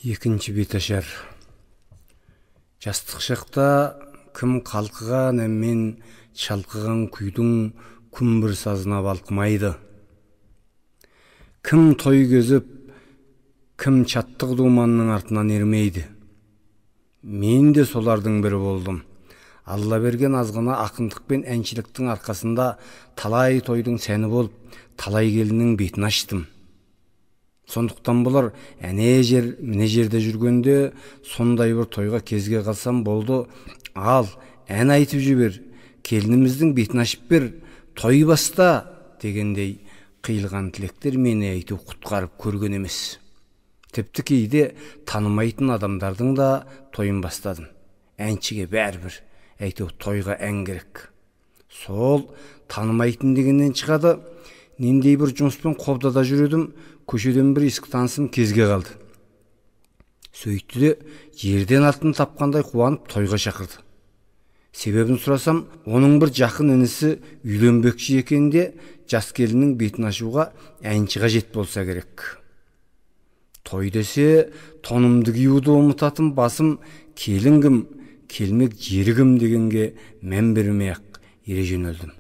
Екінші беташар. Жастық шақта кім қалқыған әнмен шалқыған күйдің күмбір сазына балқымайды. Кім той кезіп, кім чаттық думанның артынан ермейді. Мен де солардың бірі болдым. Алла берген азғана ақындық пен әншіліктің арқасында талай тойдың сәні болып, талай келіннің бетін аштым. Сондықтан бұлар әне жер, міне жерде жүргенде сондай бір тойға кезге қалсам болды, ал ән айтып жібер, келініміздің бетін ашып бер, той баста дегендей қиылған тілектер мені әйтеу құтқарып көрген емес. Тіпті кейде танымайтын адамдардың да тойын бастадым. Әншіге бәрібір, әйтеу тойға ән керек. Сол танымайтын дегеннен шығады, нендей бір жұмыспен Қобдада жүр едім, көшеден бір ескі танысым кезге қалды. Сөйтті де жерден алтын тапқандай қуанып тойға шақырды. Себебін сұрасам, оның бір жақын інісі үйленбекші екен де, жас келіннің бетін ашуға әнші қажет болса керек. Той десе, тонымды киюді ұмытатын басым келін кім, келмек жері кім дегенге мән бермей-ақ ере жөнелдім.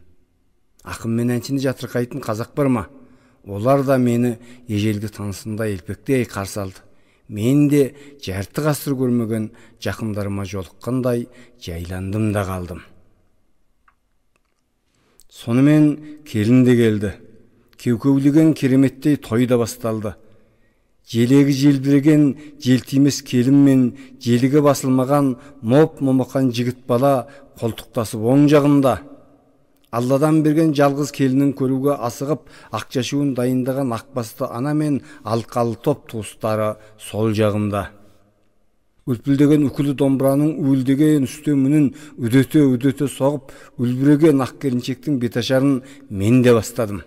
Ақын мен әншіні жатырқайтын қазақ бар ма? Олар да мені ежелгі танысындай елпектей қарсы алды. Мен де жарты ғасыр көрмеген жақындарыма жолыққандай жайландым да қалдым. Сонымен келін де келді. Кеукеулеген кереметтей той да басталды. Желегі желбіреген желтимес келін мен желігі басылмаған моп-момақан жігіт бала қолтықтасып оң жағында. Алладан берген жалғыз келінін көруге асығып, ақ шашуын дайындаған ақбасты ана мен алқалы топ туыстары сол жағында. Үлпілдеген үкілі домбыраның уілдеген үстем үнін үдете-үдете соғып, үлбіреген ақ келіншектің беташарын мен де бастадым.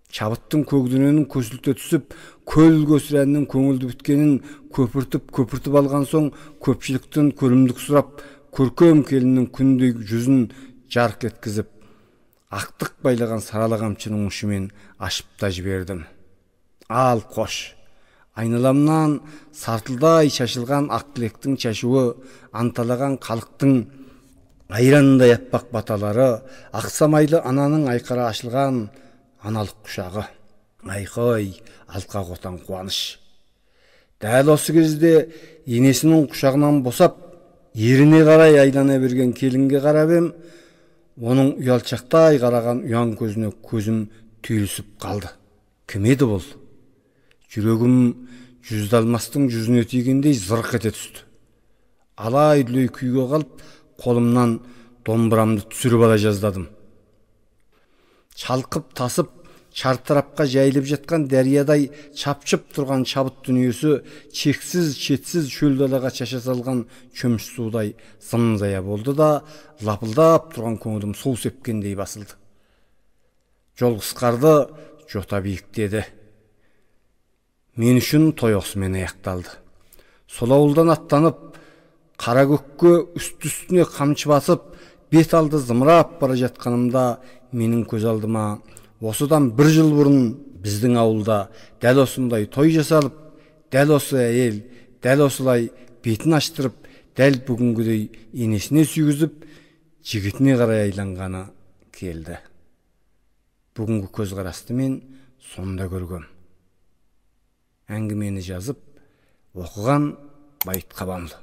Шабыттың көк дүниенің көсілте түсіп, көл көсір әннің көңілді біткенін көпіртіп-көпіртіп алған соң, көпшіліктің көрімдік сұрап, көркем келіннің күндей жүзін жарқ еткізіп, ақтық байлаған сарала қамшының ұшымен ашып та жібердім. Ал қош, айналамнан сартылдай шашылған ақ тілектің шашуы, анталаған халықтың айрандай аппақ баталары, ақсамайлы ананың айқара ашылған аналық құшағы. Айқай, алқа қотан қуаныш. Дәл осы кезде енесінің құшағынан босап, еріне қарай айлана берген келінге қарап ем, оның ұялшақтай қараған ұяң көзіне көзім түйілісіп қалды. Кім еді бұл? Жүрегім жүзді алмастың жүзіне тигендей зырқ ете түсті. Алай-дүлей күйге қалып, қолымнан домбырамды түсіріп ала жаздадым. Шалқып тасып, шартарапқа жайылып жатқан дариядай чапшып тұрған шабыт дүниесі шексіз шетсіз шөл далаға шаша салған шөміш судай зым-зая болды да, лапылдап тұрған көңілім су сепкендей басылды. Жол қысқарды, жота биіктеді. Мен үшін той осымен аяқталды. Сол ауылдан аттанып, қара көкке үсті-үстіне қамшы басып, бет алды зымырап бара жатқанымда менің көз алдыма осыдан бір жыл бұрын біздің ауылда дәл осындай той жасалып, дәл осы әйел, дәл осылай бетін аштырып, дәл бүгінгідей енесіне сүйгізіп, жігітіне қарай айланғаны келді. Бүгінгі көзқарасты мен сонда көргем. Әңгімені жазып, оқыған Байыт Қабанұлы.